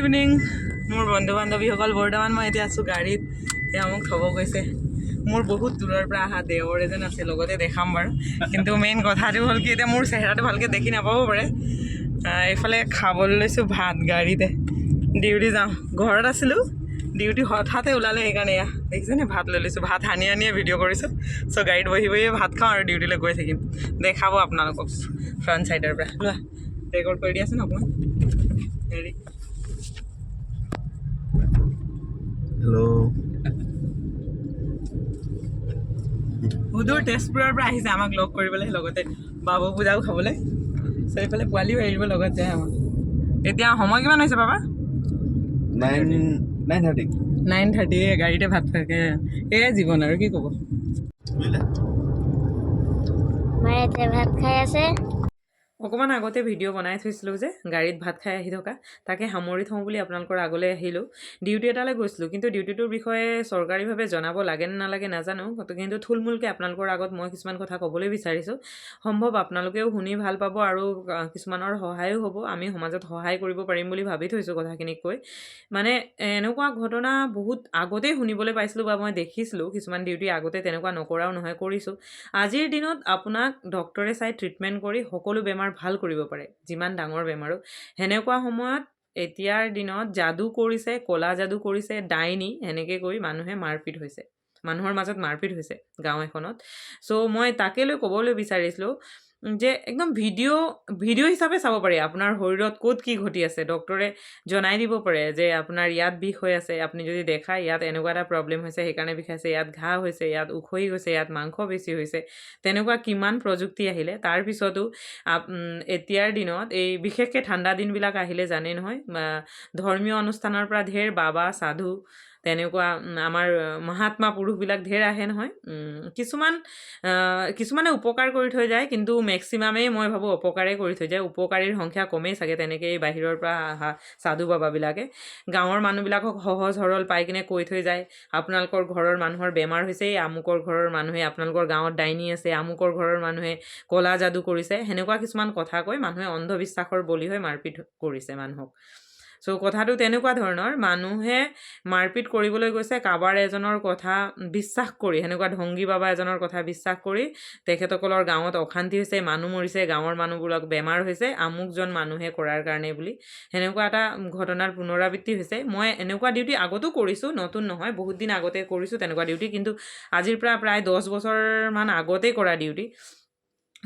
Evening মোৰ বন্ধু বান্ধৱীসকল। বৰ্তমান মই এতিয়া আছোঁ গাড়ীত। এয়া মোক থ'ব গৈছে। মোৰ বহুত দূৰৰ পৰা অহা দেৱৰ এজন আছে লগতে, দেখাম বাৰু। কিন্তু মেইন কথাটো হ'ল কি, এতিয়া মোৰ চেহেৰাটো ভালকৈ দেখি নাপাব পাৰে। এইফালে খাবলৈ লৈছোঁ ভাত গাড়ীতে। ডিউটি যাওঁ, ঘৰত আছিলোঁ, ডিউটি হঠাতে ওলালে, সেইকাৰণে এয়া দেখিছেনে ভাত লৈ লৈছোঁ। ভাত সানি আনিয়ে ভিডিঅ' কৰিছোঁ। চ' গাড়ীত বহি বহিয়ে ভাত খাওঁ আৰু ডিউটিলৈ গৈ থাকিম। দেখাব আপোনালোকক ফ্ৰণ্ট ছাইডৰ পৰা। লোৱা, ৰেকৰ্ড কৰি দিয়াচোন অকণমান হেৰি। হেল্ল'। সুদূৰ তেজপুৰৰ পৰা আহিছে আমাক লগ কৰিবলৈ, লগতে বাবু পূজাও খাবলৈ। চ' এইফালে পোৱালিও এৰিব লগত যায় আমাক। এতিয়া সময় কিমান হৈছে বাবা? 9:30। 9:30। গাড়ীতে ভাত খাকে, এয়াই জীৱন আৰু কি ক'ব। বুজিলে। মায়ে এতিয়া ভাত খাই আছে। অকণমান আগতে ভিডিঅ' বনাই থৈছিলোঁ যে গাড়ীত ভাত খাই আহি থকা, তাকে সামৰি থওঁ বুলি আপোনালোকৰ আগলৈ আহিলোঁ। ডিউটি এটালৈ গৈছিলোঁ, কিন্তু ডিউটিটোৰ বিষয়ে চৰকাৰীভাৱে জনাব লাগে নে নালাগে নাজানো, কিন্তু থুলমূলকৈ আপোনালোকৰ আগত মই কিছুমান কথা ক'বলৈ বিচাৰিছোঁ। সম্ভৱ আপোনালোকেও শুনি ভাল পাব আৰু কিছুমানৰ সহায়ো হ'ব। আমি সমাজত সহায় কৰিব পাৰিম বুলি ভাবি থৈছোঁ কথাখিনি কৈ। মানে এনেকুৱা ঘটনা বহুত আগতেই শুনিবলৈ পাইছিলোঁ বা মই দেখিছিলোঁ। কিছুমান ডিউটি আগতে তেনেকুৱা নকৰাও নহয়, কৰিছোঁ। আজিৰ দিনত আপোনাক ডক্টৰে চাই ট্ৰিটমেণ্ট কৰি সকলো বেমাৰ ভাল কৰিব পাৰে, যিমান ডাঙৰ বেমাৰো। সেনেকুৱা সময়ত এতিয়াৰ দিনত যাদু কৰিছে, ক'লা যাদু কৰিছে, ডাইনী সেনেকৈ কৰি মানুহে মাৰপিট হৈছে, মানুহৰ মাজত মাৰপিট হৈছে গাঁও এখনত। চ' মই তাকে লৈ ক'বলৈ বিচাৰিছিলোঁ যে একদম ভিডিঅ' ভিডিঅ' হিচাপে চাব পাৰি আপোনাৰ শৰীৰত ক'ত কি ঘটি আছে। ডক্টৰে জনাই দিব পাৰে যে আপোনাৰ ইয়াত বিষ হৈ আছে, আপুনি যদি দেখায় ইয়াত এনেকুৱা এটা প্ৰব্লেম হৈছে, সেইকাৰণে বিষাইছে, ইয়াত ঘাঁ হৈছে, ইয়াত উখহি গৈছে, ইয়াত মাংস বেছি হৈছে। তেনেকুৱা কিমান প্ৰযুক্তি আহিলে, তাৰপিছতো এতিয়াৰ দিনত এই বিশেষকৈ ঠাণ্ডা দিনবিলাক আহিলে জানেই নহয়, ধৰ্মীয় অনুষ্ঠানৰ পৰা ঢেৰ বাবা সাধু তেনেকুৱা আমাৰ মহাত্মা পুৰুষবিলাক ঢেৰ আহে নহয়। কিছুমানে উপকাৰ কৰি থৈ যায়, কিন্তু মেক্সিমামেই মই ভাবোঁ অপকাৰেই কৰি থৈ যায়। উপকাৰীৰ সংখ্যা কমেই চাগে। তেনেকেই বাহিৰৰ পৰা অহা সাধু বাবাবিলাকে গাঁৱৰ মানুহবিলাকক সহজ সৰল পাই কিনে কৈ থৈ যায়, আপোনালোকৰ ঘৰৰ মানুহৰ বেমাৰ হৈছে, এই আমুকৰ ঘৰৰ মানুহে, আপোনালোকৰ গাঁৱত ডাইনী আছে, আমুকৰ ঘৰৰ মানুহে ক'লা যাদু কৰিছে। সেনেকুৱা কিছুমান কথা কৈ মানুহে অন্ধবিশ্বাসৰ বলি হৈ মাৰপিট কৰিছে মানুহক। চ' কথাটো তেনেকুৱা ধৰণৰ, মানুহে মাৰপিট কৰিবলৈ গৈছে কাৰোবাৰ এজনৰ কথা বিশ্বাস কৰি, সেনেকুৱা ঢংগী বাবা এজনৰ কথা বিশ্বাস কৰি। তেখেতসকলৰ গাঁৱত অশান্তি হৈছে, মানুহ মৰিছে, গাঁৱৰ মানুহবোৰক বেমাৰ হৈছে আমুকজন মানুহে কৰাৰ কাৰণে বুলি সেনেকুৱা এটা ঘটনাৰ পুনৰাবৃত্তি হৈছে। মই এনেকুৱা ডিউটি আগতো কৰিছোঁ, নতুন নহয়, বহুত দিন আগতে কৰিছোঁ তেনেকুৱা ডিউটি, কিন্তু আজিৰ পৰা প্ৰায় 10 বছৰমান আগতেই কৰা ডিউটি।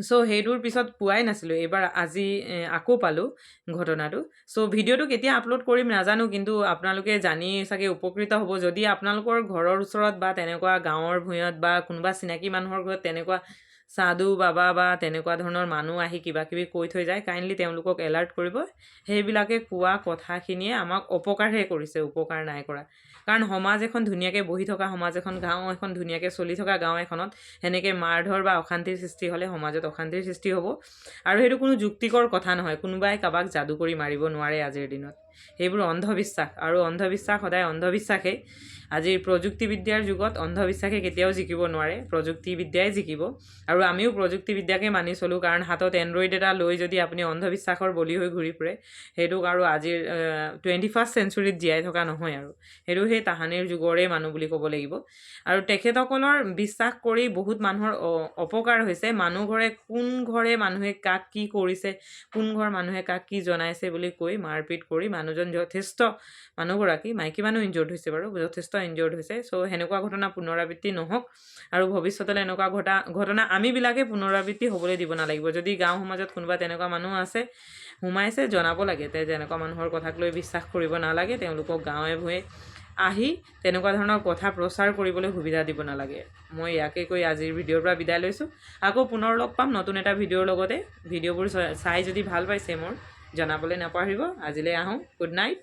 চ' সেইটোৰ পিছত পোৱাই নাছিলোঁ, এইবাৰ আজি আকৌ পালোঁ ঘটনাটো। চ' ভিডিঅ'টো কেতিয়া আপলোড কৰিম নাজানো, কিন্তু আপোনালোকে জানি চাগে উপকৃত হ'ব। যদি আপোনালোকৰ ঘৰৰ ওচৰত বা তেনেকুৱা গাঁৱৰ ভূঞত বা কোনোবা চিনাকি মানুহৰ ঘৰত তেনেকুৱা সাধু বাবা বা তেনেকুৱা ধৰণৰ মানুহ আহি কিবা কিবি কৈ থৈ যায়, কাইণ্ডলি তেওঁলোকক এলাৰ্ট কৰিব। সেইবিলাকে কোৱা কথাখিনিয়ে আমাক অপকাৰহে কৰিছে, উপকাৰ নাই কৰা। কাৰণ সমাজ এখন ধুনীয়াকৈ বহি থকা সমাজ এখন, গাঁও এখন ধুনীয়াকৈ চলি থকা গাঁও এখনত সেনেকৈ মাৰধৰ বা অশান্তিৰ সৃষ্টি হ'লে সমাজত অশান্তিৰ সৃষ্টি হ'ব আৰু সেইটো কোনো যুক্তিকৰ কথা নহয়। কোনোবাই কাৰোবাক যাদু কৰি মাৰিব নোৱাৰে আজিৰ দিনত। সেইবোৰ অন্ধবিশ্বাস আৰু অন্ধবিশ্বাস সদায় অন্ধবিশ্বাসেই। আজিৰ প্ৰযুক্তিবিদ্যাৰ যুগত অন্ধবিশ্বাসে কেতিয়াও জিকিব নোৱাৰে, প্ৰযুক্তিবিদ্যাই জিকিব। আৰু আমিও প্ৰযুক্তিবিদ্যাকে মানি চলোঁ, কাৰণ হাতত এণ্ড্ৰইড এটা লৈ যদি আপুনি অন্ধবিশ্বাসৰ বলি হৈ ঘূৰি ফুৰে, সেইটোক আৰু আজিৰ 21st চেঞ্চুৰীত জীয়াই থকা নহয় আৰু সেইটো সেই তাহানিৰ যুগৰে মানুহ বুলি ক'ব লাগিব। আৰু তেখেতসকলৰ বিশ্বাস কৰি বহুত মানুহৰ অপকাৰ হৈছে। মানুহ ঘৰে কোন ঘৰে মানুহে কাক কি কৰিছে, কোন ঘৰ মানুহে কাক কি জনাইছে বুলি কৈ মাৰপিট কৰি মানুহজন যথেষ্ট, মানুহগৰাকী মাইকী মানুহ ইনজিয়ৰ্ড হৈছে বাৰু, যথেষ্ট ইনজিয়ৰ্ড হৈছে। চ' সেনেকুৱা ঘটনা পুনৰাবৃত্তি নহওক আৰু ভৱিষ্যতলৈ এনেকুৱা ঘটনা আমিবিলাকে পুনৰাবৃত্তি হ'বলৈ দিব নালাগিব। যদি গাঁও সমাজত কোনোবা তেনেকুৱা মানুহ আছে, সোমাইছে, জনাব লাগে তে তেনেকুৱা মানুহৰ কথাক লৈ বিশ্বাস কৰিব নালাগে। তেওঁলোকক গাঁৱে ভূঞে আহি তেনেকুৱা ধৰণৰ কথা প্ৰচাৰ কৰিবলৈ সুবিধা দিব নালাগে। মই ইয়াকে কৈ আজিৰ ভিডিঅ'ৰ পৰা বিদায় লৈছোঁ। আকৌ পুনৰ লগ পাম নতুন এটা ভিডিঅ'ৰ লগতে। ভিডিঅ'বোৰ চাই যদি ভাল পাইছে মোৰ, জনাবলৈ নাপাহৰিব। আজিলৈ আহোঁ, গুড নাইট।